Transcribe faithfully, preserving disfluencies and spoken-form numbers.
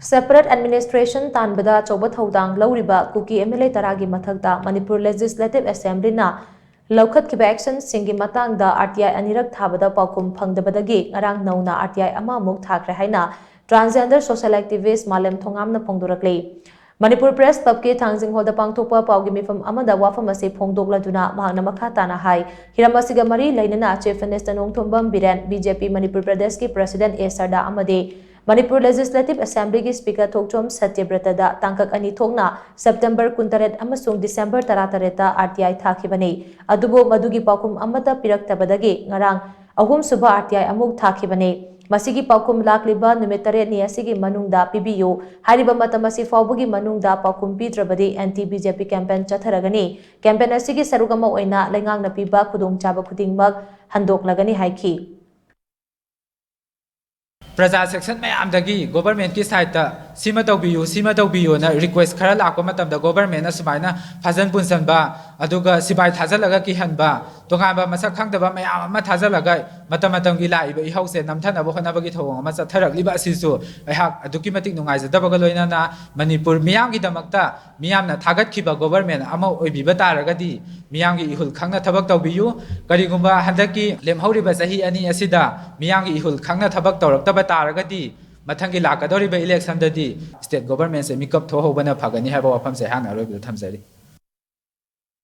Separate administration ꯇꯥꯟꯕꯗ ꯑꯆꯧꯕ ꯊꯧꯗꯥꯡ ꯂꯧꯔꯤꯕ ꯀꯨꯀꯤ M L A ꯇꯔꯥꯒꯤ ꯃꯊꯛꯇ ꯃꯅꯤꯄꯨꯔ Legislative Assemblyꯅ ꯂꯧꯈꯠꯈꯤꯕ actionꯁꯤꯡꯒꯤ ꯃꯇꯥꯡꯗ R T I ꯑꯅꯤꯔꯛ ꯊꯥꯕꯗ ꯄꯥꯎꯈꯨꯝ ꯐꯪꯗꯕꯗꯒꯤ ꯉꯔꯥꯡ ꯅꯧꯅ R T I ꯑꯃꯃꯨꯛ ꯊꯥꯈ꯭ꯔꯦ ꯍꯥꯏꯅ transgender social activist ꯃꯥꯂꯦꯝ ꯊꯣꯉꯥꯝꯅ ꯐꯣꯡꯗꯣꯔꯛꯂꯤ꯫ ꯃꯅꯤꯄꯨꯔ Press Clubꯀꯤ ꯊꯥꯡꯖꯤꯡ ꯍꯣꯜꯗ ꯄꯥꯡꯊꯣꯛꯄ ꯄꯥꯎꯒꯤ ꯃꯤꯐꯝ ꯑꯃꯗ ꯋꯥꯐꯝ ꯑꯁꯤ ꯐꯣꯡꯗꯣꯛꯂꯗꯨꯅ ꯃꯍꯥꯛꯅ ꯃꯈꯥ ꯇꯥꯅ ꯍꯥꯏ, ꯍꯤꯔꯝ ꯑꯁꯤꯒ ꯃꯔꯤ ꯂꯩꯅꯅ Chief Minister Nongthombam Biren, B J P Manipur ꯄ꯭ꯔꯗꯦꯁꯀꯤ President A ꯁꯔꯗꯥ ꯑꯃꯗꯤ ꯃꯅꯤꯄꯨꯔ Legislative Assemblyꯒꯤ Speaker ꯊꯣꯛꯆꯣꯝ ꯁꯇ꯭ꯌꯕ꯭ꯔꯇꯗ ꯇꯥꯡꯀꯛ ꯑꯅꯤ ꯊꯣꯛꯅ September ꯀꯨꯟꯇꯔꯦꯠ ꯑꯃꯁꯨꯡ December ꯇꯔꯥꯇꯔꯦꯠꯇ R T I ꯊꯥꯈꯤꯕꯅꯤ꯫ ꯑꯗꯨꯕꯨ ꯃꯗꯨꯒꯤ ꯄꯥꯎꯈꯨꯝ ꯑꯃꯠꯇ ꯄꯤꯔꯛꯇꯕꯗꯒꯤ ꯉꯔꯥꯡ ꯑꯍꯨꯝꯁꯨꯕ R T I ꯑꯃꯨꯛ ꯊꯥꯈꯤꯕꯅꯤ꯫ ꯃꯁꯤꯒꯤ ꯄꯥꯎꯈꯨꯝ ꯂꯥꯛꯂꯤꯕ ꯅꯨꯃꯤꯠ ꯇꯔꯦꯠꯅꯤ ꯑꯁꯤꯒꯤ ꯃꯅꯨꯡꯗ ꯄꯤꯕꯤꯌꯨ꯫ ꯍꯥꯏꯔꯤꯕ ꯃꯇꯝ ꯑꯁꯤ ꯐꯥꯎꯕꯒꯤ ꯃꯅꯨꯡꯗ ꯄꯥꯎꯈꯨꯝ ꯄꯤꯗ꯭ꯔꯕꯗꯤ anti B J P campaign ꯆꯠꯊꯔꯒꯅꯤ꯫ Campaign ꯑꯁꯤꯒꯤ ꯁꯔꯨꯛ ꯑꯃ ꯑꯣꯏꯅ ꯂꯩꯉꯥꯛꯅ ꯄꯤꯕ ꯈꯨꯗꯣꯡꯆꯥꯕ ꯈꯨꯗꯤꯡꯃꯛ ꯍꯟꯗꯣꯛꯂꯒꯅꯤ ꯍꯥꯏꯈꯤ꯫ ꯄ꯭ꯔꯖꯥ section ꯃꯌꯥꯝꯗꯒꯤ governmentꯀꯤ sideꯇ ꯁꯤꯃ ꯇꯧꯕꯤꯌꯨ, ꯁꯤꯃ ꯇꯧꯕꯤꯌꯨꯅ request ꯈꯔ ꯂꯥꯛꯄ ꯃꯇꯝꯗ governmentꯅ ꯁꯨꯃꯥꯏꯅ ꯐꯥꯖꯟ ꯄꯨꯟꯁꯟꯕ, ꯑꯗꯨꯒ ꯁꯤꯕꯥꯏ ꯊꯥꯖꯤꯜꯂꯒ ꯀꯤꯍꯟꯕ, ꯇꯣꯉꯥꯟꯕ ꯃꯁꯛ ꯈꯪꯗꯕ ꯃꯌꯥꯝ ꯑꯃ ꯊꯥꯖꯤꯜꯂꯒ ꯃꯇꯝ ꯃꯇꯝꯒꯤ ꯂꯥꯛꯏꯕ ꯏꯍꯧꯁꯦ ꯅꯝꯊꯅꯕ ꯍꯣꯠꯅꯕꯒꯤ ꯊꯧꯑꯣꯡ ꯑꯃ ꯆꯠꯊꯔꯛꯂꯤꯕ ꯑꯁꯤꯁꯨ ꯑꯩꯍꯥꯛ ꯑꯗꯨꯛꯀꯤ ꯃꯇꯤꯛ ꯅꯨꯡꯉꯥꯏꯖꯗꯕꯒ ꯂꯣꯏꯅꯅ ꯃꯅꯤꯄꯨꯔ ꯃꯤꯌꯥꯝꯒꯤꯗꯃꯛꯇ ꯃꯤꯌꯥꯝꯅ ꯊꯥꯒꯠꯈꯤꯕ government ꯑꯃ ꯑꯣꯏꯕꯤꯕ ꯇꯥꯔꯒꯗꯤ ꯃꯤꯌꯥꯝꯒꯤ ꯏꯍꯨꯜ ꯈꯪꯅ ꯊꯕꯛ ꯇꯧꯕꯤꯌꯨ꯫ ꯀꯔꯤꯒꯨꯝꯕ ꯍꯟꯗꯛꯀꯤ ꯂꯦꯝꯍꯧꯔꯤꯕ ꯆꯍꯤ ꯑꯅꯤ ꯑꯁꯤꯗ ꯃꯤꯌꯥꯝꯒꯤ ꯏꯍꯨꯜ ꯈꯪꯅ ꯊꯕꯛ ꯇꯧꯔꯛꯇꯕ ꯇꯥꯔꯒꯗꯤ ꯃꯊꯪꯒꯤ ꯂꯥꯛꯀꯗꯧꯔꯤꯕ electionꯗꯗꯤ state governmentꯁꯦ ꯃꯤꯀꯞ ꯊꯣꯛꯍꯧꯕꯅ ꯐꯒꯅꯤ ꯍꯥꯏꯕ ꯋꯥꯐꯝꯁꯦ ꯑꯩꯍꯥꯛꯅ ꯑꯔꯣꯏꯕꯗ ꯊꯝꯖꯔꯤ꯫